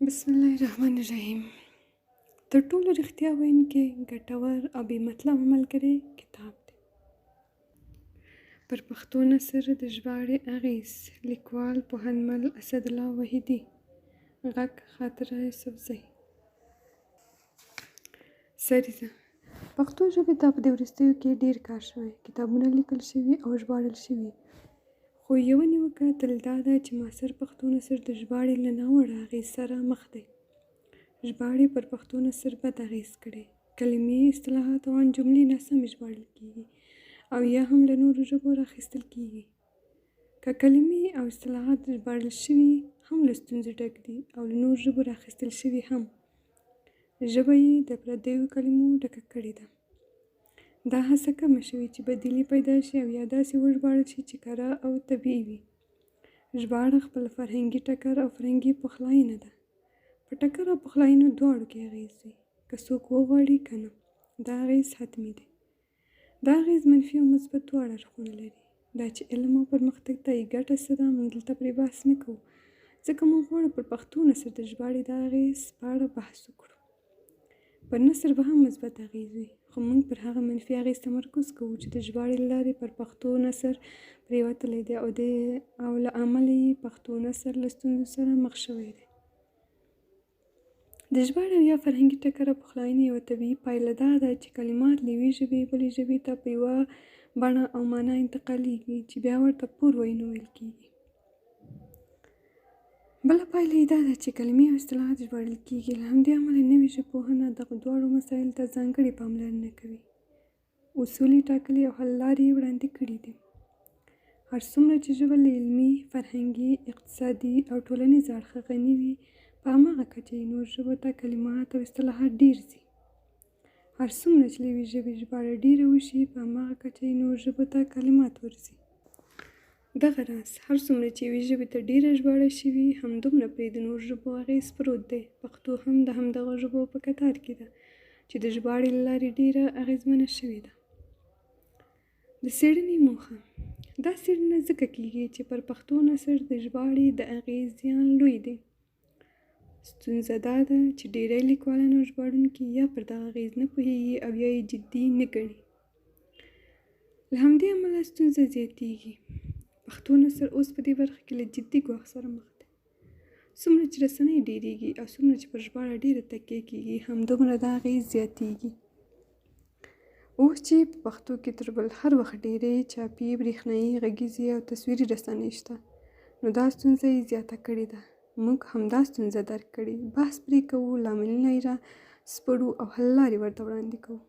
بسم الله الرحمن الرحیم. تر ټولو رښتیا ویونکی، ګټور او بې مطلبه ملګری کتاب دی. پر پښتو نثر د ژباړې اغېز. لیکوال: پوهنمل اسدالله وحیدي. غږ: خاطره یوسفزۍ. سریزه: پښتو ژبې ته په دې وروستیو کې ډېر کار شوی، کتابونه لیکل شوي او ژباړل شوي، خو یوه نیوکه تل دا ده چې معاصر پښتو نثر د ژباړې له ناوړه اغېز سره مخ دی. ژباړې پر پښتو نثر بد اغېز کړی. کلمې، اصطلاحات او ان جملې ناسمې ژباړل کېږي او یا هم له نورو ژبو راخیستل کېږي. که کلمې او اصطلاحات ژباړل شوي هم له ستونزو ډک دي او له نورو ژبو راخیستل شوي هم، ژبه یې د پردیو کلمو ډکه کړې ده. دا هڅه کمه شوې چې بدیلې پیدا شي او یا داسې وژباړل شي چې کره او طبیعي وي. ژباړه خپله فرهنګي ټکر او فرهنګي پخلاینه ده. په ټکر او پخلاینه دواړو کې اغېز وي، که څوک وغواړي که نه، دا اغېز حتمي دی. دا اغېز منفي او مثبت دواړه اړخونه لري. دا چې علم او پرمختګ ته یې ګټه څه ده، موږ دلته پرې بحث نه کوو، ځکه موږ غواړو پر پښتو نثر د ژباړې د اغېز په اړه بحث وکړو. پر نثر به هم مثبت اغېز وي، خو موږ پر هغه منفي اغېز تمرکز کوو چې د ژباړې له لارې پر پښتو نثر پرېوتلی دی او له امله یې پښتو نثر له ستونزو سره مخ شوی دی. د ژباړې او یا فرهنګي ټکر او پخلاینې یوه طبیعي پایله دا ده چې کلمات له یوې ژبې بلې ژبې ته په یوه بڼه او مانا انتقالېږي چې بیا ورته پور ویونه ویل کېږي. بله پایله یې دا ده چې کلمې او اصطلاحات ژباړل کېږي. له همدې امله نوې ژبپوهنه دغو دواړو مسایلو ته ځانګړې پاملرنه کوي، اصول یې ټاکلي او حل لارې یې وړاندې کړې دي. هر څومره چې ژبه له علمي، فرهنګي، اقتصادي او ټولنیز اړخه غني وي، په هماغه کچه یې نورو ژبو ته کلمات او اصطلاحات ډېر ځي. هر څومره چې له یوې ژبې ژباړه ډېره وشي، په هماغه کچه یې نورو ژبو ته کلمات ورځي. دغه راز هر څومره چې یوې ژبې ته ډېره ژباړه شوي، همدومره پرې د نورو ژبو اغېز پروت دی. پښتو هم د همدغو ژبو په کتار کې ده چې د ژباړې له لارې ډېره اغېزمنه شوې ده. د څېړنې موخه: دا څېړنه ځکه کېږي چې پر پښتو نثر د ژباړې د اغېز زیان لوی دی. ستونزه دا ده چې ډېری لیکوالان او ژباړونکي یا پر دغه اغېز نه پوهېږي او یا یې جدي نه ګڼي. له همدې امله ستونزه زیاتېږي. پښتو نثر اوس په دې برخه کې له جدي ګواښ سره مخ دی. څومره چې رسنۍ ډېرېږي او څومره چې پر ژباړه ډېره تکیه کېږي، همدومره دا اغېز زیاتېږي. اوس چې په پښتو کې تر بل هر وخت ډېرې چاپي، برېښنايي، غږیزې او تصویري رسنۍ شته، نو دا ستونزه یې زیاته کړې ده. موږ همدا ستونزه درک کړې، بحث پرې کوو، لاملونه یې را سپړو او حل لارې ورته وړاندې کوو.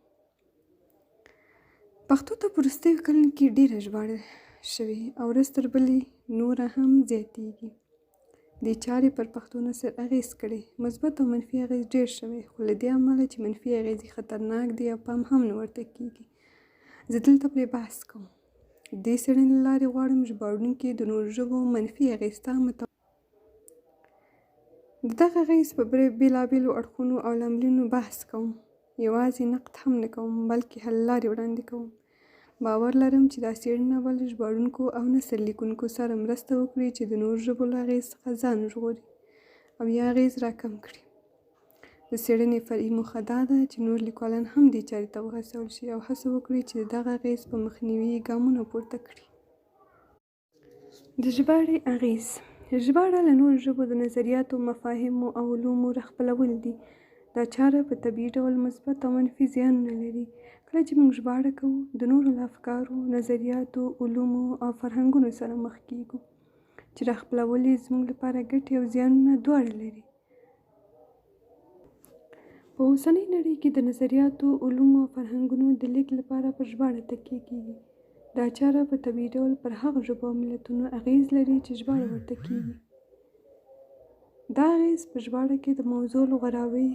پښتو ته په وروستیو کلونو کې ډېره ژباړه شوې او ورځ تر بلې نوره هم زیاتېږي. دې چارې پر پښتو نثر اغېز کړی. مثبت او منفي اغېز ډېر شوی، خو له دې امله چې منفي اغېز یې خطرناک دی او پام هم نه ورته کېږي، زه دلته پرې بحث کوم. د دې څېړنې له لارې غواړم ژباړونکي د نورو ژبو منفي اغېز ته د دغه اغېز په بېلابېلو اړخونو او لاملونو بحث کوم. یوازې نقد هم نه کوم، بلکې حل لارې وړاندې کوم. باور لرم چې دا څېړنه به له ژباړونکو او نثر لیکونکو سره مرسته وکړي چې د نورو ژبو له اغېز څخه ځان وژغوري او یا اغېز راکم کړي. د څېړنې فرعي موخه دا ده چې نور لیکوالان هم دې چارې ته وهڅول شي او هڅه وکړي چې د دغه اغېز په مخنیوي ګامونه پورته کړي. د ژباړې اغېز: ژباړه له نورو ژبو د نظریاتو، مفاهیمو او علومو راخپلول دي. دا چاره په طبیعي ډول مثبت او منفي زیانونه لري. کله چې موږ ژباړه کوو، د نورو له افکارو، نظریاتو، علومو او فرهنګونو سره مخ کېږو چې راخپلول یې زموږ لپاره ګټې او زیانونه دواړه لري. په اوسنۍ نړۍ کې د نظریاتو، علومو او فرهنګونو د لېږد لپاره پر ژباړه تکیه کېږي. دا چاره په طبیعي ډول پر هغو ژبو او ملتونو اغېز لري چې ژباړه ورته کېږي. دا اغېز په ژباړه کې د موضوع له غوراوي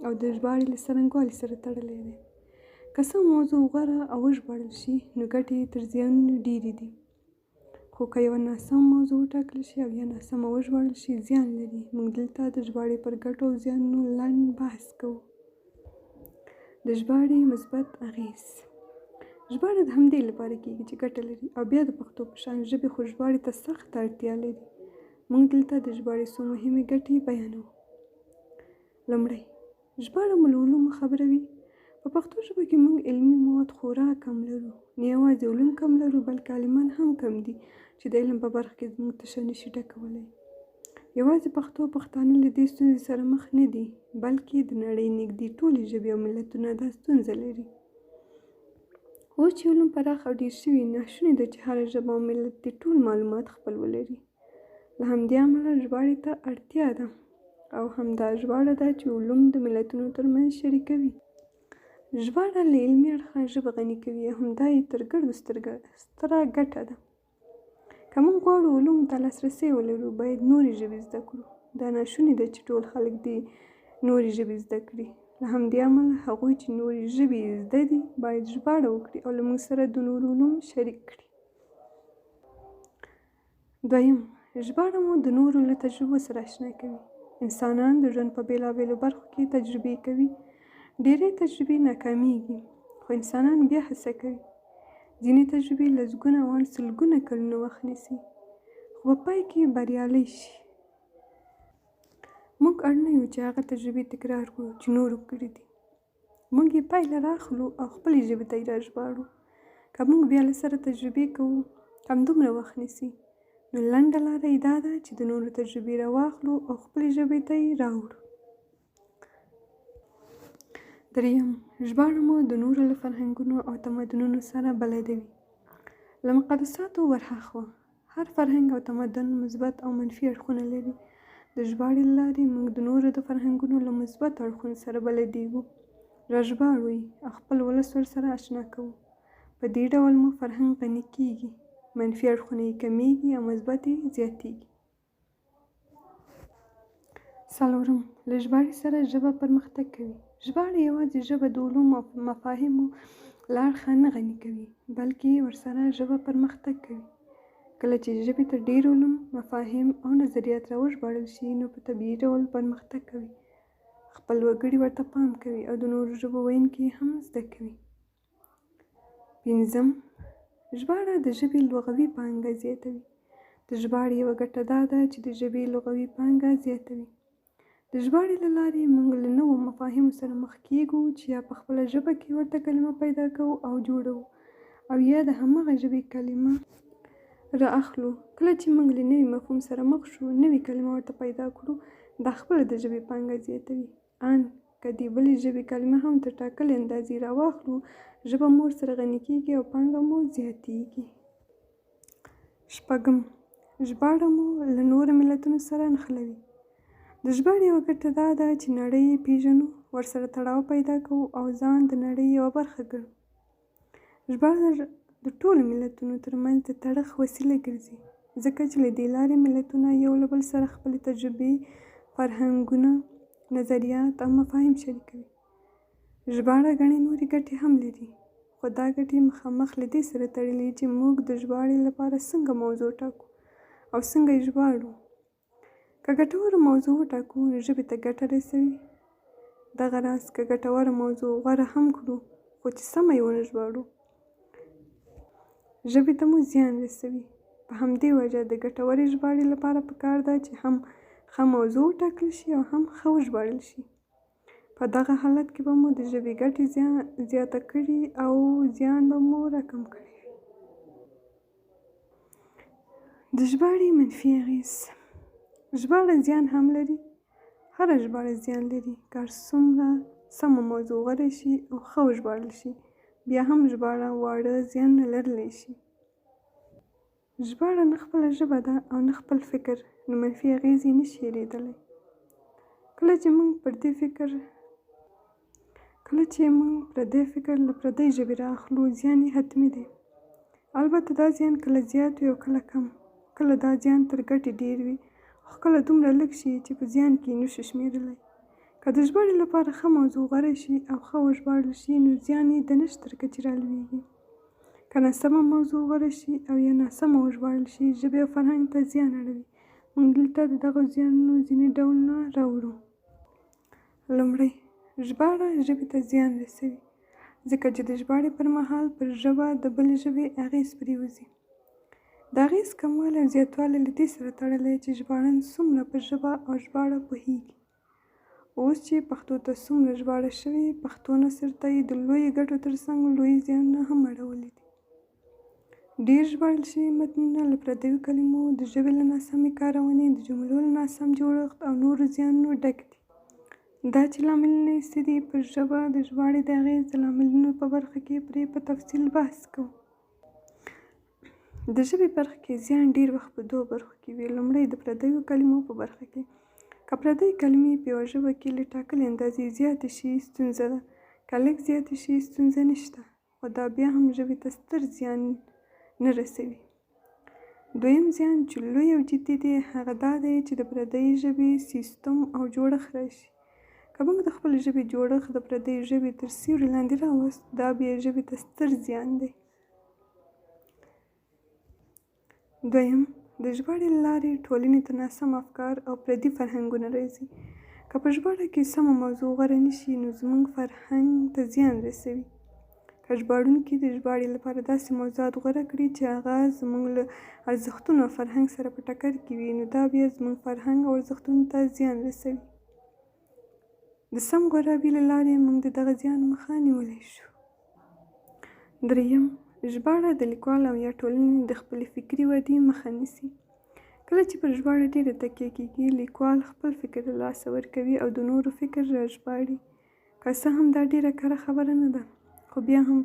او د ژباړې له څرنګوالي سره تړلی دی. که سمه موضوع غوره او وژباړل شي، نو ګټې یې تر زیانونو ډېرې دي. خو که یوه ناسمه موضوع وټاکل شي او یا ناسمه وژباړل شي، زیان لري. موږ دلته د ژباړې پر ګټو او زیانونو لنډ بحث کوو. د ژباړې مثبت اغېز: ژباړه د همدې لپاره کېږي چې ګټه لري او بیا د پښتو په شان ژبې خو ژباړې ته سخته اړتیا لري. موږ دلته د ژباړې څو مهمې ګټې بیانوو. لومړی، ژباړه مو له علومو خبروي. په پښتو ژبه کې موږ علمي مواد خورا کم لرو. نه یوازې علوم کم لرو، بلکې عالمان هم کم دي چې د علم په برخه کې زموږ تشه نه شي ډکولی. یوازې پښتو او پښتانه له دې ستونزې سره مخ نه دي، بلکې د نړۍ نږدې ټولې ژبې او ملتونه دا ستونزه لري. اوس چې علوم پراخ او ډېر شوي، ناشونې ده چې هره ژبه او ملت دې ټول معلومات خپل ولري. له همدې امله ژباړې ته اړتیا ده او همدا ژباړه ده چې علوم د ملتونو ترمنځ شریکوي. ژباړه له علمي اړخه ژبه غني کوي او همدا یې تر ګردو ستره ګټه ده. که موږ غواړو علومو ته لاسرسی ولرو، باید نورې ژبې زده کړو. دا ناشونې ده چې ټول خلک دې نورې ژبې زده کړي. له همدې امله هغوی چې نورې ژبې یې زده دي، باید ژباړه وکړي او له موږ سره د نورو علوم شریک کړي. دویم، ژباړه مو د نورو له تجربو سره اشنا کوي. انسانان د ژوند په بېلابېلو برخو کې تجربې کوي. ډېری تجربې ناکامېږي، خو انسانان بیا هڅه کوي. ځینې تجربې لسګونه او ان سلګونه کلونه وخت نیسي، خو په پای کې بریالۍ شي. موږ اړ نه یو چې هغه تجربې تکرار کړو چې نورو کړې دي. موږ یې پایله راخلو او خپلې ژبې ته یې راژباړو. که موږ بیا له سره تجربې کوو، همدومره وخت نیسي. نو لنډه لاره یې دا ده چې د نورو تجربې راواخلو او خپلې ژبې ته یې راوړو. دریم، ژباړه مو د نورو له فرهنګونو او تمدنونو سره بلدوي. له مقدساتو ورهاخوا، هر فرهنګ او تمدن مثبت او منفي اړخونه لري. د ژباړې له لارې موږ د نورو د فرهنګونو له مثبتو اړخونو سره بلدېږو، راژباړو یې او خپل ولس ورسره اشنا کوو. په دې ډول مو فرهنګ غني کېږي، منفي اړخونه یې کمېږي او مثبت یې زیاتېږي. څلورم، له ژباړې سره ژبه پرمختګ کوي. ژباړه یوازې ژبه د علومو او مفاهیمو له اړخه نه غني کوي، بلکې ورسره ژبه پرمختګ کوي. کله چې ژبې ته ډېر علوم، مفاهیم او نظریات راوژباړل شي، نو په طبیعي ډول پرمختګ کوي، خپل وګړي ورته پام کوي او د نورو ژبو ویونکي یې هم زده کوي. پنځم، ژباړه د ژبې لغوي پانګه زیاتوي. د ژباړې یوه ګټه دا ده چې د ژبې لغوي پانګه زیاتوي. د ژباړې له لارې موږ له نوو مفاهیمو سره مخ کېږو چې یا په خپله ژبه کې ورته کلمه پیدا کوو او جوړوو او یا د هماغه ژبې کلمه را اخلو. کله چې موږ له نوي مفهوم سره مخ شو، نوې کلمه ورته پیدا کړو، دا خپله د ژبې پانګه زیاتوي. ان که د بلې ژبې کلمه هم تر ټاکلې اندازې راواخلو، ژبه مو ورسره غني کېږي او پانګه مو زیاتېږي. شپږم، ژباړه مو له نورو ملتونو سره نښلوي. د ژباړې یوه ګټه دا ده چې نړۍ یې پېژنو، ورسره تړاو پیدا کوو او ځان د نړۍ یوه برخه ګڼو. ژباړه د ټولو ملتونو تر منځ د تړښت وسیله ګرځي، ځکه چې له دې لارې ملتونه یو له بل سره خپلې تجربې، فرهنګونه، نظریات او مفاهیم شریکوي. ژباړه ګڼې نورې ګټې هم لري، خو دا ګټې مخامخ له دې سره تړلي چې موږ د ژباړې لپاره څنګه موضوع ټاکو او څنګه یې ژباړو. که ګټوره موضوع وټاکو، نو ژبې ته ګټه رسوي. دغه راز که ګټوره موضوع غوره هم کړو، خو چې سمه یې ونه ژباړو، ژبې ته مو زیان رسوي. په همدې وجه د ګټورې ژباړې لپاره پکار ده چې هم ښه موضوع وټاکل شي او هم ښه وژباړل شي. په دغه حالت کې به مو د ژبې ګټې زیاته کړي او زیان به مو راکم کړی وي. د ژباړې منفي اغېز. ژباړه زیان هم لري. هره ژباړه زیان لري. که هر څومره سمه موضوع غوره شي او ښه وژباړل شي، بیا هم ژباړه واړه زیانونه لرلی شي. ژباړه نه خپله ژبه ده او نه خپل فکر، نو منفي اغېز یې نه شي هېرېدلی. کله چې موږ پردی فکر کله چې موږ پردی فکر له پردۍ ژبې را اخلو، زیان یې حتمي دی. البته دا زیان کله زیات وي او کله کم. کله دا زیان تر ګټې ډېر وي، خو کله دومره لږ شي چې په زیان کې یې نشو شمېرلی. که د ژباړې لپاره ښه موضوع غوره شي او ښه وژباړل شي، نو زیان یې د نشت تر کچې رالوېږي. که ناسمه موضوع غوره شي او یا ناسمه وژباړل شي، ژبې او فرهنګ ته زیان اړوي. موږ دلته د دغو زیانونو ځینې ډولونه راوړو. لومړی، ژباړه ژبې ته زیان رسوي، ځکه چې د ژباړې پر مهال پر ژبه د بلې ژبې اغېز پرېوځي. د اغېز کموالی او زیاتوالی له دې سره تړلی چې ژباړن څومره په ژبه او ژباړه پوهېږي. اوس چې پښتو ته څومره ژباړه شوې، پښتو نثر ته یې د لویو ګټو تر څنګ لوی زیانونه هم اړولي دي. ډېر ژباړل شوي متنونه له پردیو کلمو، د ژبې له ناسمې کارونې، د جملو له ناسم جوړښت او نورو زیانونو ډک دي. دا چې لاملونه یې څه دي، پر ژبه د ژباړې د اغېز د لاملونو په برخه کې پرې په تفصیل بحث کوو. د ژبې برخه کې زیان ډېر وخت په دوو برخو کې وي. لومړی د پردیو کلمو په برخه کې. که پردۍ کلمې په یوه ژبه کې له ټاکلې اندازې زیاتې شي، ستونزه ده. که لږ زیاتې شي، ستونزه نشته، خو دا بیا هم ژبې ته ستر زیان نه رسوي. دویم زیان چې لوی او جدي دی، هغه دا دی چې د پردۍ ژبې سیستم او جوړښت راشي. که موږ د خپلې ژبې جوړښت د پردۍ ژبې تر سیوري لاندې راوست، دا بیا ژبې ته ستر زیان دی. دویم، د ژباړې له لارې ټولنې ته ناسم افکار او پردي فرهنګونه راځي. که په ژباړه کې سمه موضوع غوره نه شي، نو زموږ فرهنګ ته زیان رسوي. که ژباړونکي د ژباړې لپاره داسې موضوعات غوره کړي چې هغه زموږ له ارزښتونو او فرهنګ سره په ټکر کې وي، نو دا بیا زموږ فرهنګ او ارزښتونو ته زیان رسوي. د سم غوراوي له لارې موږ د دغه زیان مخه نیولی شو. درېیم، ژباړه د لیکوال او یا ټولنې د خپلې فکري ودې مخه نیسي. کله چې پر ژباړه ډېره تکیه کېږي، لیکوال خپل فکر له لاسه ورکوي او د نورو فکر راژباړي. که څه هم دا ډېره کره خبره نه ده، خو بیا هم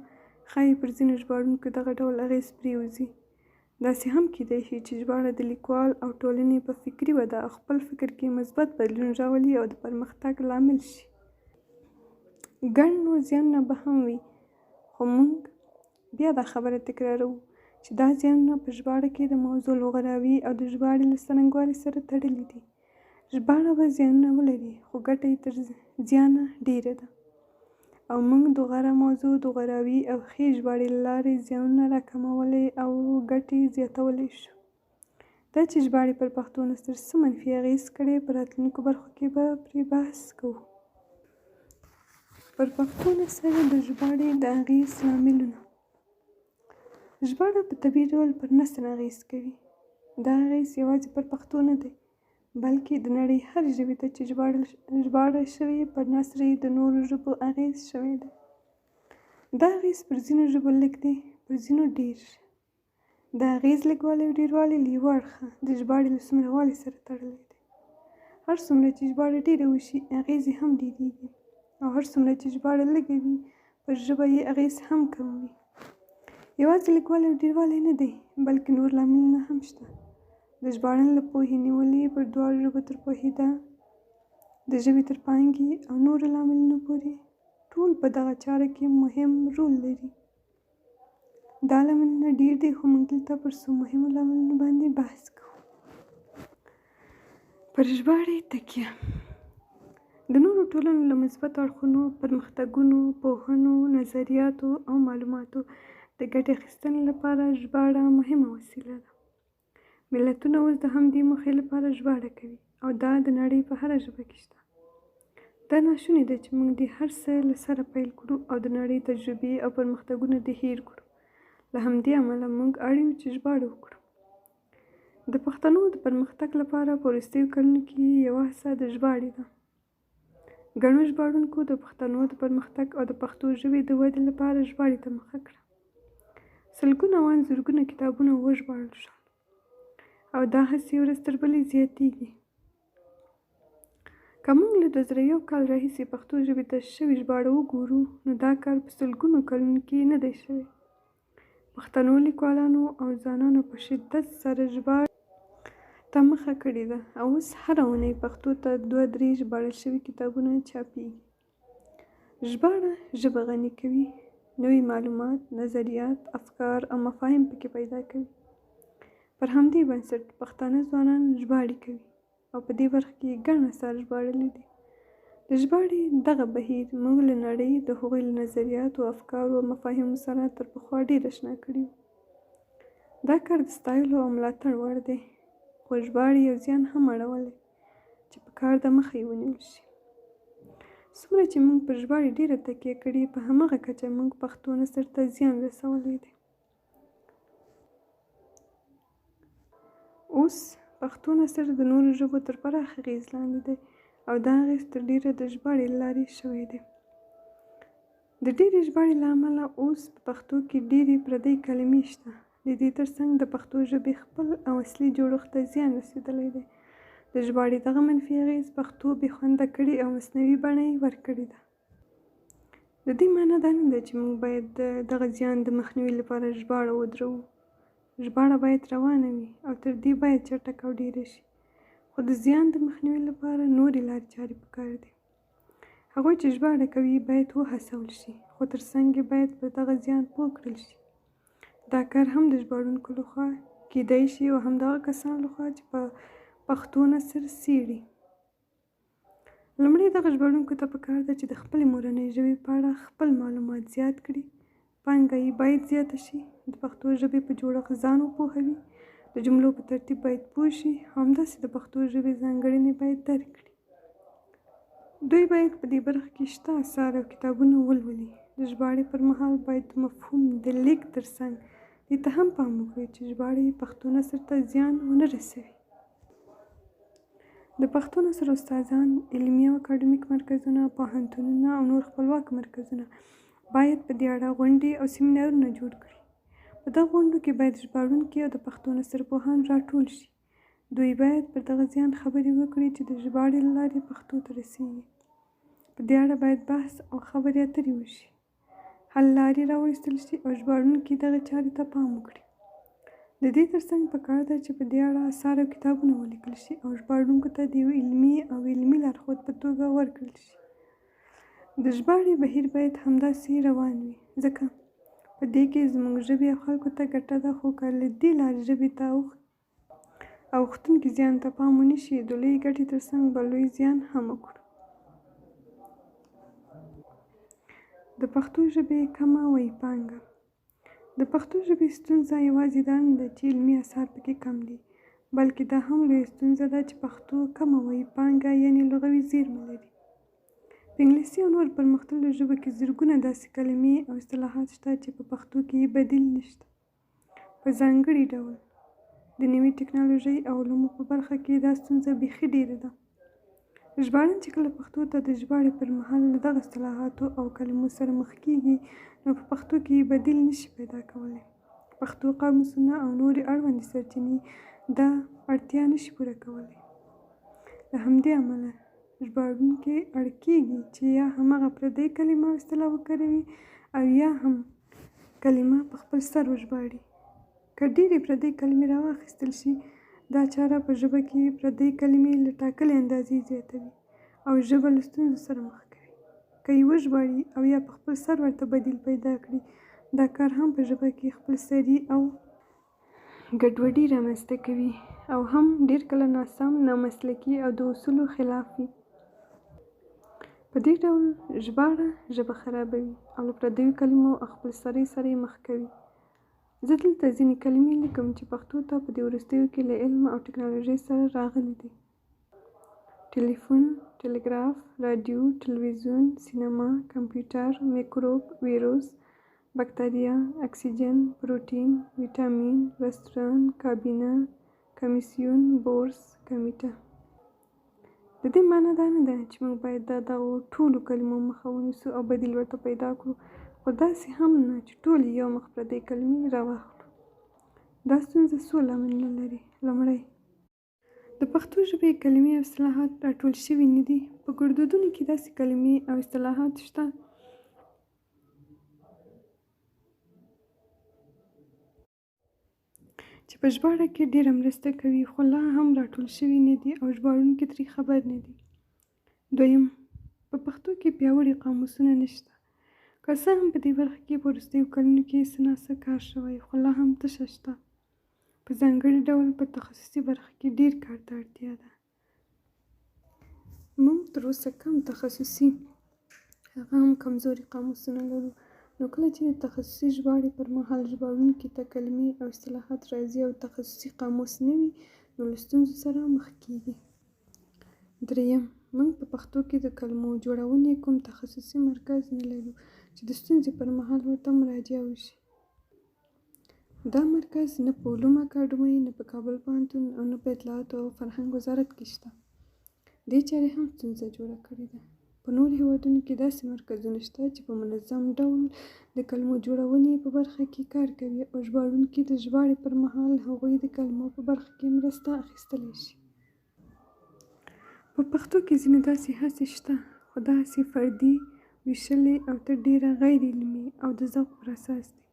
ښايي پر ځینو ژباړونکو دغه ډول اغېز پرېوځي. داسې هم کېدای شي چې ژباړه د لیکوال او ټولنې په فکري وده او خپل فکر کې مثبت بدلون راولي او د پرمختګ لامل شي. ګڼ نور زیانونه به هم وي، خو موږ بیا دا خبره تکراروو چې دا زیانونه په ژباړه کې د موضوع له غوراوي او د ژباړې له څرنګوالي سره تړلي دي. ژباړه به زیانونه ولري، خو ګټه یې تر زیانه ډېره ده او موږ د غوره موضوع د غوراوي او ښې ژباړې له لارې زیانونه راکمولی او ګټې زیاتولی شو. دا چې ژباړې پر پښتو نثر څه منفي اغېز کړی، په راتلونکو برخو کې به پرې بحث کوو. پر پښتو نثر د ژباړې د اغېز لاملونه. ژباړه په طبیعي ډول پر نثر اغېز کوي. دا اغېز یوازې پر پښتو نه دی، بلکې د نړۍ هرې ژبې ته چې ژباړه شوې، پر نثر یې د نورو ژبو اغېز شوی دی. دا اغېز پر ځینو ژبو لږ دی، پر ځینو ډېر. د اغېز لږوالی او ډېروالی له یوه اړخه د ژباړې له څومره والي سره تړلی دی. هر څومره چې ژباړه ډېره وشي، اغېز یې هم ډېرېږي او هر څومره چې ژباړه لږه وي، پر ژبه یې اغېز هم کم وي. یوازې لږوالی او ډېروالی نه دی، بلکې نور لاملونه هم شته. د ژباړن له پوهې نیولې پر دواړو ژبو تر پوهېدا، د ژبې تر پانګې او نورو لاملونو پورې ټول په دغه چاره کې مهم رول لري. دا لاملونه ډېر دي، خو موږ دلته پر څو مهمو لاملونو باندې بحث کوو. پر ژباړې تکیه د نورو ټولنو له مثبتو اړخونو، پرمختګونو، پوهنو، نظریاتو او معلوماتو د ګټې اخیستنې لپاره ژباړه مهمه وسیله ده. ملتونه اوس د همدې موخې لپاره ژباړه کوي او دا د نړۍ په هره ژبه کې شته. دا ناشونې ده چې موږ دې هر څه له سره پیل کړو او د نړۍ تجربې او پرمختګونه دې هېر کړو. له همدې امله موږ اړ یو چې ژباړه وکړو. د پښتنو د پرمختګ لپاره په وروستیو کلونو کې یوه هڅه د ژباړې ده. ګڼو ژباړونکو د پښتنو د پرمختګ او د پښتو ژبې د ودې لپاره ژباړې ته مخه کړه. سلګونه او ان زرګونه کتابونه وژباړل شول او دا هڅې ورځ تر بلې زیاتېږي. که موږ له 2001 کال راهیسې پښتو ژبې ته شوې ژباړه وګورو، نو دا کار په سلګونو کلونو کې نه دی شوی. پښتنو لیکوالانو او ځوانانو په شدت سره ژباړې ته مخه کړې ده او اوس هره اونۍ پښتو ته دوه درې ژباړل شوي کتابونه چاپېږي. ژباړه ژبه غني کوي، نوي معلومات، نظریات، افکار او مفاهیم پکې پیدا کوي. پر همدې بنسټ پښتانه ځوانان ژباړې کوي او په دې برخه کې یې ګڼ اثار ژباړلي دي. د ژباړې دغه بهیر موږ له نړۍ، د هغوی له نظریاتو، افکارو او مفاهیمو سره تر پخوا ډېر اشنا کړي یو. دا کار د ستایلو او ملاتړ وړ دی، خو ژباړې یو زیان هم اړولی چې په کار ده مخه یې ونیول شي. څومره چې موږ پر ژباړې ډېره تکیه کړې، په هماغه کچه موږ پښتو نثر ته زیان رسولی دی. اوس پښتو نثر د نورو ژبو تر پراخ اغېز لاندې دی او دا اغېز تر ډېره د ژباړې له لارې شوی دی. د ډېرې ژباړې له امله اوس په پښتو کې ډېرې پردۍ کلمې شته. د دې ترڅنګ د پښتو ژبې خپل او اصلي جوړښت ته زیان رسېدلی دی. د ژباړې دغه منفي اغېز پښتو بې خونده کړې او مصنوعي بڼه یې ورکړې ده. د دې معنی دا نه ده چې موږ باید د دغه زیان د مخنیوي لپاره ژباړه ودروو. ژباړه باید روانه وي او تر دې باید چټکه او ډېره شي، خو د زیان د مخنیوي لپاره نورې لارې چارې پکار دي. هغوی چې ژباړه کوي باید وهڅول شي، خو تر څنګ یې باید پر دغه زیان پوه کړل شي. دا کار هم د ژباړونکو لخوا کېدای شي او هم د هغه کسانو لخوا چې په پښتو نثر څېړي. لومړی دغه ژباړونکو ته پکار ده چې د خپلې مورنۍ ژبې په اړه خپل معلومات زیات کړي، پانګه یې باید زیاته شي، د پښتو ژبې په جوړښت ځان وپوهوي، د جملو په ترتیب باید پوه شي، همداسې د پښتو ژبې ځانګړنې باید درک کړي. دوی باید په دې برخه کې شته اثار او کتابونه ولولي. د ژباړې پر مهال باید د مفهوم د لیک تر څنګ دې ته هم پام وکړي چې ژباړې یې پښتو نثر ته زیان ونه رسوي. د پښتو نثر استادان، علمي او اکاډمیک مرکزونه، پوهنتونونه او نور خپلواک مرکزونه باید په دې اړه غونډې او سیمینارونه جوړ کړي. په دغو غونډو کې باید ژباړونکي او د پښتو نثر پوهان راټول شي. دوی باید پر دغه زیان خبرې وکړي چې د ژباړې له لارې پښتو ته رسېږي. په دې اړه باید بحث او خبرې اترې وشي، حل لارې راوایستل شي او ژباړونکي دغې چارې ته پام وکړي. د دې ترڅنګ پکار ده چې په دې اړه اثار او کتابونه ولیکل شي او ژباړونکو ته د یو علمي او علمي لارښود په توګه ورکړل شي. د ژباړې بهیر باید همداسې روان وي، ځکه په دې کې زموږ ژبې او خلکو ته ګټه ده، خو که له دې لارې ژبې ته اوښتونکي زیان ته پام ونه شي، د لویې ګټې ترڅنګ به لوی زیان هم وکړو. د پښتو ژبې کمه وییپانګه. د پښتو ژبې ستونزه یوازې دا نه ده چې علمي اثار پکې کم دي، بلکې دا هم لویه ستونزه ده چې پښتو کمه وییپانګه یعنې لغوي زېرمه لري. په انګلیسي او نورو پرمختللو ژبو کې زرګونه داسې کلمې او اصطلاحات شته چې په پښتو کې یې بدیل نشته. په ځانګړي ډول د نوي ټکنالوژۍ او علومو په برخه کې دا ستونزه بیخي ډېره ده. ژباړن چې کله پښتو ته د ژباړې پر مهال له دغه اصطلاحاتو او کلمو سره مخ کېږي، نو په پښتو کې یې بدیل نه شي پیدا کولی. پښتو قاموسونه او نورې اړوندې سرچینې دا اړتیا نه شي پوره کولی. له همدې امله ژباړونکي اړ کېږي چې یا هماغه پردۍ کلمه او اصطلاح وکاروي او یا هم کلمه په خپل سر وژباړي. که ډېرې پردۍ کلمې راواخیستل شي، دا چاره په ژبه کې پردۍ کلمې له ټاکلې اندازې زیاتوي او ژبه له ستونزو سره مخ کوي. که یې وژباړي او یا په خپل سر ورته بدیل پیدا کړي، دا کار هم په ژبه کې خپلسري او ګډوډي رامنځته کوي او هم ډېر کله ناسم، نامسلکي او د اصولو خلاف وي. په دې ډول ژباړه ژبه خرابوي او له پردیو کلمو او خپلسرۍ سره یې مخ کوي. زه دلته ځینې کلمې لیکم چې پښتو ته په دې وروستیو کې له علم او ټکنالوژۍ سره راغلي دي. ټلیفون، ټلګراف، راډیو، ټلویزیون، سینما، کمپیوټر، میکروب، ویروس، بکتریا، اکسیجن، پروټین، ویټامین، رستورانت، کابینه، کمیسیون، بورس، کمیټه. د دې معنی دا نه ده چې موږ باید د دغو ټولو کلمو مخه ونیسو او بدیل ورته پیدا کړو، خو داسې هم نه چې ټولې یو مخ پردۍ کلمې راواخلو. دا ستونزه څو لاملونه لري. لومړی، د پښتو ژبې کلمې او اصطلاحات راټول شوي نه دي. په ګړدودونو کې داسې کلمې او اصطلاحات شته چې په ژباړه کې ډېره مرسته کوي، خو لا هم راټول شوي نه دي او ژباړونکي ترې خبر نه دي. دویم، په پښتو کې پیاوړي قاموسونه نشته. که څه هم په دې برخه کې په وروستیو کلونو کې څه ناڅه کار شوی، خو لا هم تشه شته. په ځانګړي ډول په تخصصي برخه کې ډېر کار ته اړتیا ده. موږ تر اوسه کم تخصصي، هغه هم کمزوري قاموسونه لرو، نو کله چې د تخصصي ژباړې پر مهال ژباړونکي ته کلمې او اصطلاحات راځي او تخصصي قاموس نه وي، نو له ستونزو سره مخ کېږي. درېیم، موږ په پښتو کې د کلمو جوړونې کوم تخصصي مرکز نه لرو چې د ستونزې پر مهال ورته مراجعه وشي. دا مرکز نه په علوم اکاډمۍ، نه په کابل پوهنتون او نه په اطلاعاتو او فرهنګ وزارت کې شته. دې چارې هم ستونزه جوړه کړې ده. په نورو هېوادونو کې داسې مرکزونه شته چې په منظم ډول د کلمو جوړونې په برخه کې کار کوي او ژباړونکي د ژباړې پر مهال له هغوی د کلمو په برخه کې مرسته اخیستلی شي. په پښتو کې ځینې داسې هڅې شته، خو دا هڅې فردي، وېشلې او تر ډېره غیر علمي او د ذوق پر اساس دي.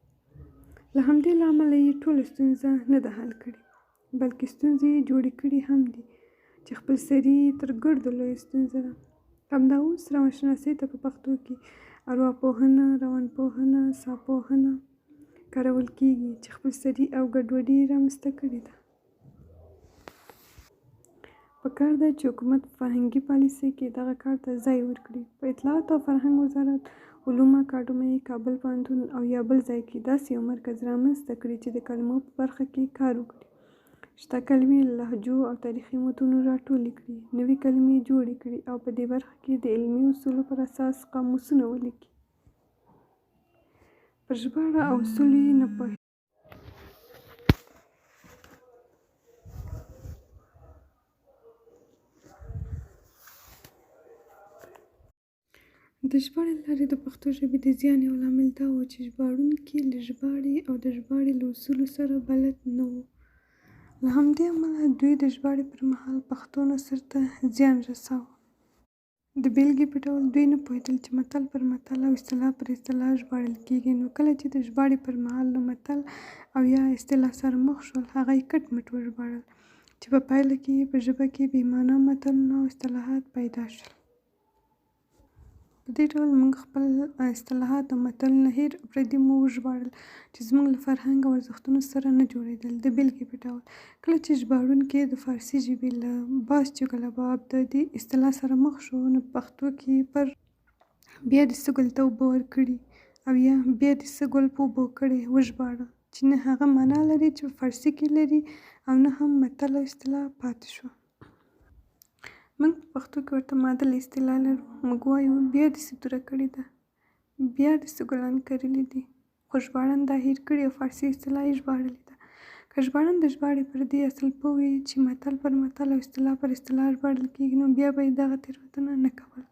له همدې لامله یې ټوله ستونزه نه ده حل کړې، بلکې ستونزې یې جوړې کړې هم دي، چې خپلسري یې تر ګردو لویه ستونزه ده. همدا اوس روانشناسۍ ته په پښتو کې ارواپوهنه، روانپوهنه، ساپوهنه کارول کېږي، چې خپلسري او ګډوډي یې رامنځته کړې ده. په کار ده چې حکومت په فرهنګي پالیسۍ کې دغه کار ته ځای ورکړي. په اطلاعاتو او فرهنګ وزارت، علومو اکاډمۍ، کابل پوهنتون او یا بل ځای کې داسې یو مرکز رامنځته کړي چې د کلمو په برخه کې کار وکړي. شته کلمې له لهجو او تاریخي متونو راټولې کړي، نوې کلمې جوړې کړي او په دې برخه کې د علمي اصولو پر اساس قاموسونه ولیکي. پر ژباړه او اصولو یې نه پوهېدل. د ژباړې له لارې د پښتو ژبې د زیان یو لامل دا و چې ژباړونکي له ژباړې او د ژباړې له اصولو سره بلد نه وو. له همدې امله دوی د ژباړې پر مهال پښتو نثر ته زیان رساوه. د بېلګې په ډول دوی نه پوهېدل چې متل پر متل او اصطلاح پر اصطلاح ژباړل کېږي، نو کله چې د ژباړې پر مهال له متل او یا اصطلاح سره مخ شول، هغه یې کټ مټ وژباړل، چې په پایله کې یې په ژبه کې بې مانا متلونه او اصطلاحات پیدا شول. په دې ډول موږ خپل اصطلاحات او متلونه هېر او پردي مو وژباړل چې زموږ له فرهنګ او ارزښتونو سره نه جوړېدل. د بېلګې په ډول کله چې ژباړونکی د فارسي ژبې له باز چګله باب د دې اصطلاح سره مخ شو، نو په پښتو کې یې پر بیا دې څه ګل ته اوبه ورکړي او یا بیا دې څه ګل په اوبو کړی وژباړه، چې نه هغه مانا لري چې په فارسي کې لري او نه هم متل او اصطلاح پاتې شوه. موږ په پښتو کې ورته معادله اصطلاح لرو. موږ وایو بیا دې څه توره کړې ده، بیا دې څه ګلان کرلي دي، خو ژباړن دا هېر کړي او فارسي اصطلاح یې ژباړلې ده. که ژباړن د ژباړې پر دې اصل پوه وي چې متل پر متل او اصطلاح پر اصطلاح ژباړل کېږي، نو بیا به یې دغه تېروتنه نه کوله.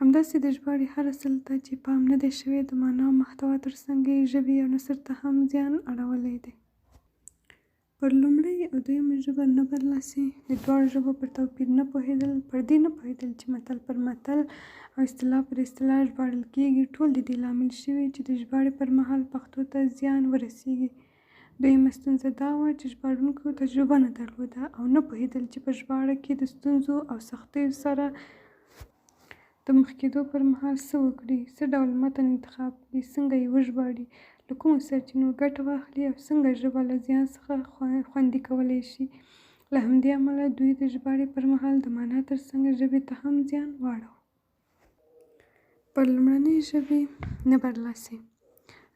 همداسې د ژباړې هر اصل ته چې پام نه دی شوی، د مانا او محتوا تر څنګ یې ژبې او نثر ته هم زیان اړولی دی. پر لومړۍ او دویمه ژبه نه برلاسي، د دواړو ژبو پر توپیر نه پوهېدل، پر دې نه پوهېدل چې متل پر متل او اصطلاح پر اصطلاح ژباړل کېږي، ټول د دې لامل شوي چې د ژباړې پر مهال پښتو ته زیان ورسېږي. دویمه ستونزه دا وه چې ژباړونکو تجربه نه درلوده او نه پوهېدل چې په ژباړه کې د ستونزو او سختیو سره د مخ کېدو پر مهال څه وکړي، څه ډول متن انتخاب کړي، څنګه یې وژباړي، له کومو سرچینو ګټه واخلي او څنګه ژبه له زیان څخه خوندي کولی شي. له همدې امله دوی د ژباړې پر مهال د مانا تر څنګ ژبې ته هم زیان واړاوه. پر لومړنۍ ژبې نه برلاسي.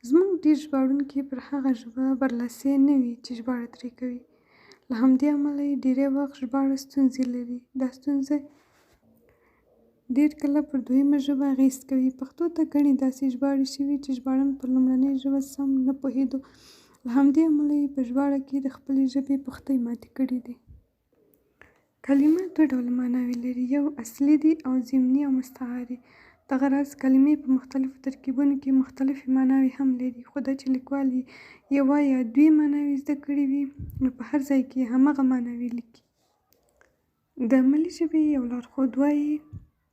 زموږ ډېر ژباړونکي پر هغه ژبه برلاسي نه وي چې ژباړه ترې کوي. له همدې امله یې ډېری وخت ژباړه ستونزې لري. دا ستونزې ډېر کله پر دویمه ژبه اغېز کوي. پښتو ته ګڼې داسې ژباړې شوي چې ژباړن پر لومړنۍ ژبه سم نه پوهېدو. له همدې امله یې په ژباړه کې د خپلې ژبې پښتۍ ماتې کړې دي. کلمه دوه ډوله ماناوې لري، یو اصلي دي او ضمني او مستعارې. دغه راز کلمې په مختلفو ترکیبونو کې مختلفې ماناوې هم لري، خو دا چې لیکوال یې یوه یا دوې ماناوې زده کړې وي، نو په هر ځای کې یې همغه ماناوې لیکي. د عملي ژبې یو لارښود وايي،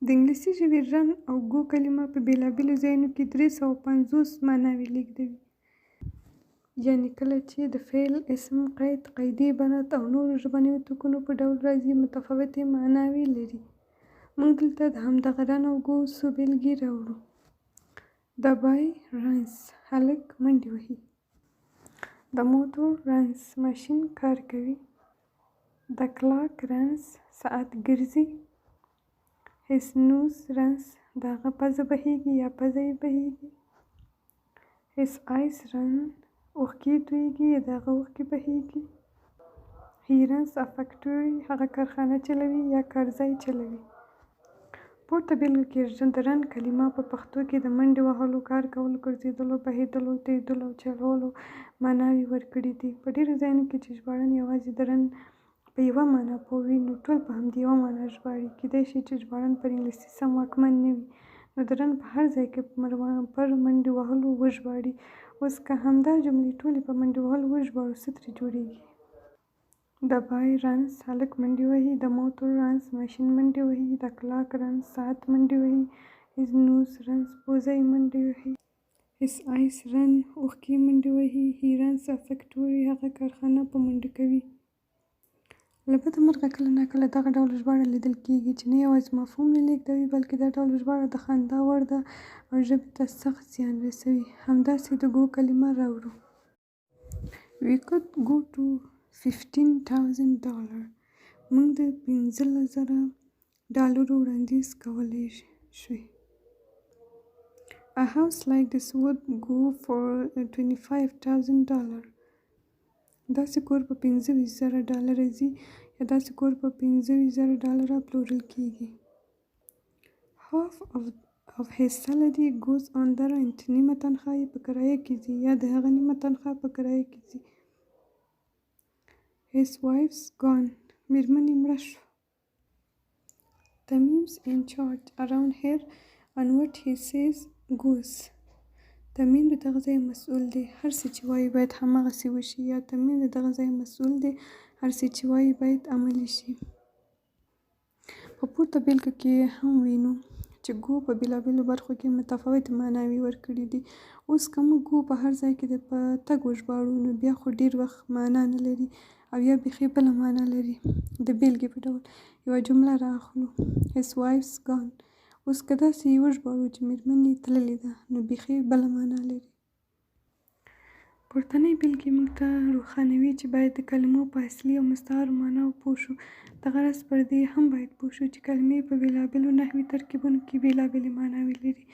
د انګلیسي ژبې رن او ګو کلمه په بېلابېلو ځایونو کې 350 ماناوې لېږدوي. یعنې کله چې د فعل، اسم، قید، قیدي عبارت او نورو ژبنیو توکونو په ډول راځي متفاوتې ماناوې لري. موږ دلته د همدغه رن او ګو څو بېلګې راوړو. The boy runs، هلک منډې وهي. The motor runs، ماشین کار کوي. The clock runs، ساعت ګرځي. His nose runs، د هغه پزه بهېږي یا پزه یې بهېږي. His eyes run، اوښکې یې تویېږي یا د هغه اوښکې بهېږي. He runs a factory، هغه کارخانه چلوي یا کارځای چلوي. پورته بېلګو کې د رن کلمه په پښتو کې د منډې وهلو، کار کولو، ګرځېدلو، بهېدلو، تویېدلو او چلولو ماناوې ورکړې دي. په ډېرو ځایونو کې چې ژباړن یوازې د رن په په یوه مانا پوه وي، نو ټول په همدې یوه مانا ژباړي. کېدای شي چې ژباړن پر انګلیسي سم واکمن نه وي، نو د رن په هر ځای کې پر منډې وهلو وژباړي. اوس که همدا جملې ټولې په منډې وهلو وژباړو، څه ترې جوړېږي؟ The boy runs هلک منډې وهي. The motor runs ماشین منډې وهي. The clock runs ساعت منډې وهي. His nose runs پوزه یې منډې وهي. His eyes run اوښکې یې منډې وهي. He runs a factory هغه کارخانه په منډو کوي. له بده مرغه کله ناکله دغه ډول ژباړه لیدل کېږي چې نه یوازې مفهوم نه لېږدوي، بلکې دا ډول ژباړه د خندا وړ ده او ژبې ته سخت زیان رسوي. همداسې د ګو کلمه راوړو. We could go to $15,000. موږ د 15,000 ډالرو وړاندیز کولی شوی. A house like this would go for $25,000. داسې کور په 25,000 ډالره ځي یا داسې کور په 25,000 ډالره پلورل کېږي. Half of his salary goes on the rent. نیمه تنخوا یې په کرایه کې ځي یا د هغه نیمه تنخوا په کرایه کې ځي. His wife's gone. مېرمن یې مړه شوه. Tamim's in charge around here and what he says goes. تمیم د دغه ځای مسؤل دی، هر څه چې وایي باید هماغسې وشي یا تمیم د دغه ځای مسؤل دی، هر څه چې وایي باید عملي شي. په پورته بېلګه کې هم وینو چې ګو په بېلابېلو برخو کې متفاوتې ماناوې ورکړې دي. اوس که موږ ګو په هر ځای کې د په تګ وژباړو، نو بیا خو ډېر وخت مانا نه لري او یا بیخي بله مانا لري. د بېلګې په ډول یوه جمله را اخلو: His wife's gone. اوس که داسې یې وژباړو چې مېرمن یې تللې ده، نو بیخي بله مانا لري. پورتنۍ بېلګې موږ ته روښانوي چې باید د کلمو په اصلي او مستعارو ماناوو پوه شو. دغه راز پر دې هم باید پوه شو چې کلمې په بېلابېلو نحوي ترکیبونو کې بېلابېلې ماناوې لري.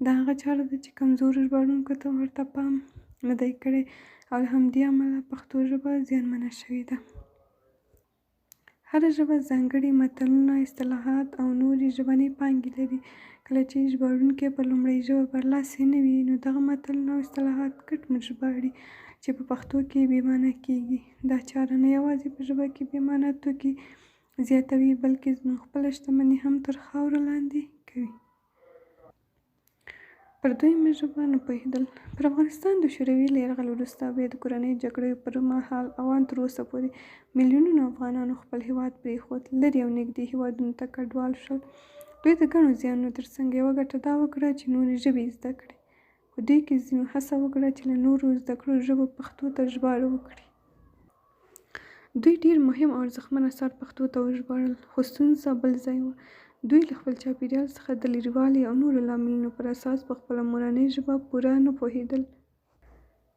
دا هغه چاره ده چې کمزورو ژباړونکو ورته پام نه دی کړی او له همدې امله پښتو ژبه زیانمنه شوې ده. هره ژبه ځانګړي متلونه، اصطلاحات او نورې ژبنۍ پانګې لري. کله چې ژباړونکی پر لومړۍ ژبه برلاسی نه وي، نو دغه متلونه او اصطلاحات کټ مټ ژباړي چې په پښتو کې بې مانا کېږي. دا چاره نه یوازې په ژبه کې بې مانا توکي زیاتوي، بلکې زموږ خپله شتمني هم تر خاورو لاندې کوي. پر دویمه ژبه نه پوهېدل. پر افغانستان د شوروي له یرغل وروسته او بیا د کورنیو جګړو پر مهال او ان تر اوسه پورې میلیونونو افغانانو خپل هېواد پرېښود، لرې او نږدې هېوادونو ته کډوال شول. دوی د ګڼو زیانونو تر څنګ یوه ګټه دا وکړه چې نورې ژبې یې زده کړې. په دوی کې ځینو هڅه وکړه چې له نورو زده کړو ژبو پښتو ته ژباړه وکړي. دوی ډېر مهم او ارزښتمن اثار پښتو ته وژباړل، خو ستونزه بل ځای وه. دوی له خپل چاپېریال څخه د لرېوالي او نورو لاملونو پر اساس په خپله مورنۍ ژبه پوره نه پوهېدل.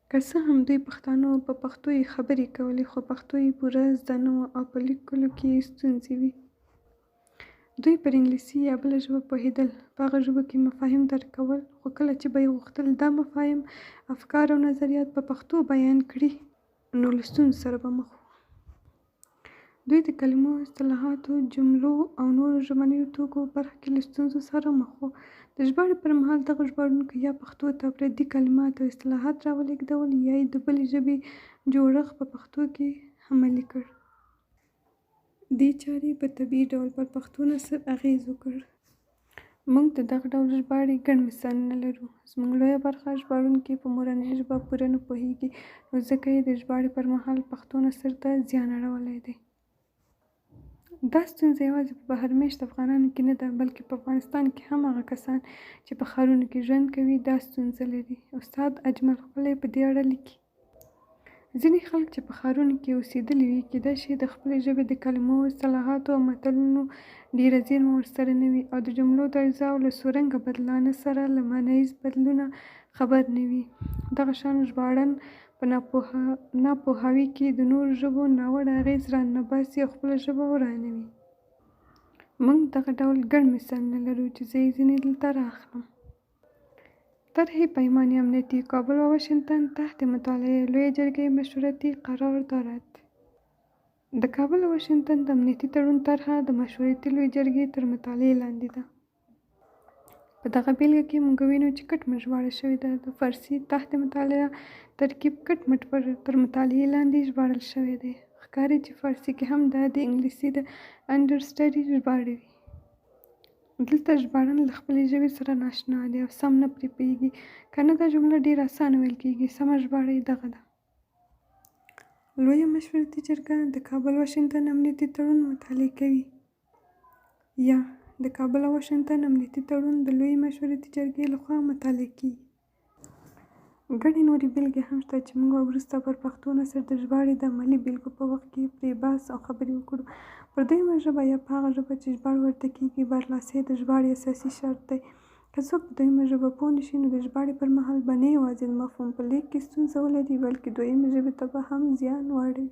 که څه هم دوی پښتانه وو، په پښتو یې خبرې کولې، خو پښتو یې پوره زده نه وه او په لیکلو کې یې ستونزې وې. دوی پر انګلیسي یا بله ژبه پوهېدل، په هغه ژبو کې مفاهیم درک کول، خو کله چې به یې غوښتل دا مفاهیم، افکار او نظریات په پښتو بیان کړي، نو له ستونزو سره به مخ وو. دوی د کلمو، اصطلاحاتو، جملو او نورو ژبنیو توکو په برخه کې له ستونزو سره مخ وو. د ژباړې پر مهال دغو ژباړونکو یا پښتو ته پردي کلمات او اصطلاحات راولېږدول یا یې د بلې ژبې جوړښت په پښتو کې عملي کړ. دې چارې په طبیعي ډول پر پښتو نثر اغېز وکړ. موږ د دغه ډول ژباړې ګڼ مثالونه لرو. زموږ لویه برخه ژباړونکي په مورنۍ ژبه پوره نه پوهېږي، نو ځکه یې د ژباړې پر مهال پښتو نثر ته زیان اړولی دی. دا ستونزه یوازې په بهر مېشت افغانانو کې نه ده، بلکې په افغانستان کې هم هغه کسان چې په ښارونو کې ژوند کوي دا ستونزه لري. استاد اجمل ښکلی په دې اړه لیکي. ځینې خلک چې په ښارونو کې اوسېدلي وي، کېدای شي د خپلې ژبې د کلمو، اصطلاحاتو او متلونو ډېره زېرمه ورسره نه وي او د جملو د اجزاوو له څو رنګه بدلانه سره له مانایز بدلونه خبر نه وي. دغه شان ژباړن په ناپوهاوي کې د نورو ژبو ناوړه اغېز راننباسي او خپله ژبه ورانوي. موږ دغه ډول ګڼ مثالونه لرو چې زه یې ځینې دلته را اخلم. طرح پیمان امنیتی کابل و واشنگتن تحت مطالعه لویه جرګه مشورتي قرار دارد. د کابل او واشنګټن د امنیتي تړون طرحه د مشورتي لویې جرګې تر مطالعې لاندې ده. په دغه بېلګه کې موږ وینو چې کټ مټ ژباړه شوې ده. د فارسي تحت مطالعه ترکیب کټ مټ پر تر مطالعې لاندې ژباړل شوی دی. ښکاري چې فارسي کې هم دا د انګلیسي د Understudy ژباړه وي. دلته ژباړن له خپلې ژبې سره نااشنا دی او سم نه پرې پوهېږي، که نه دا جمله ډېره اسانه ویل کېږي. سمه ژباړه یې دغه ده. لویه مشورتي جرګه د کابل واشنګټن امنیتي تړون مطالعه کوي. یا، د کابل او واشنګټن امنیتي تړون د لویې مشورتي جرګې له خوا مطالعه کېږي. ګڼې نورې بېلګې هم شته چې موږ به وروسته پر پښتو نثر د ژباړې د عملي بېلګو په وخت کې پرې بحث او خبرې وکړو. پر دویمه ژبه یا په هغه ژبه چې ژباړه ورته کېږي برلاسی د ژباړې اساسي شرط دی. که څوک په دویمه ژبه پوه نه شي نو د ژباړې پر مهال به نه یوازې د مفهوم په لېږد کې ستونزه ولري بلکې دویمې ژبې ته به هم زیان واړوي.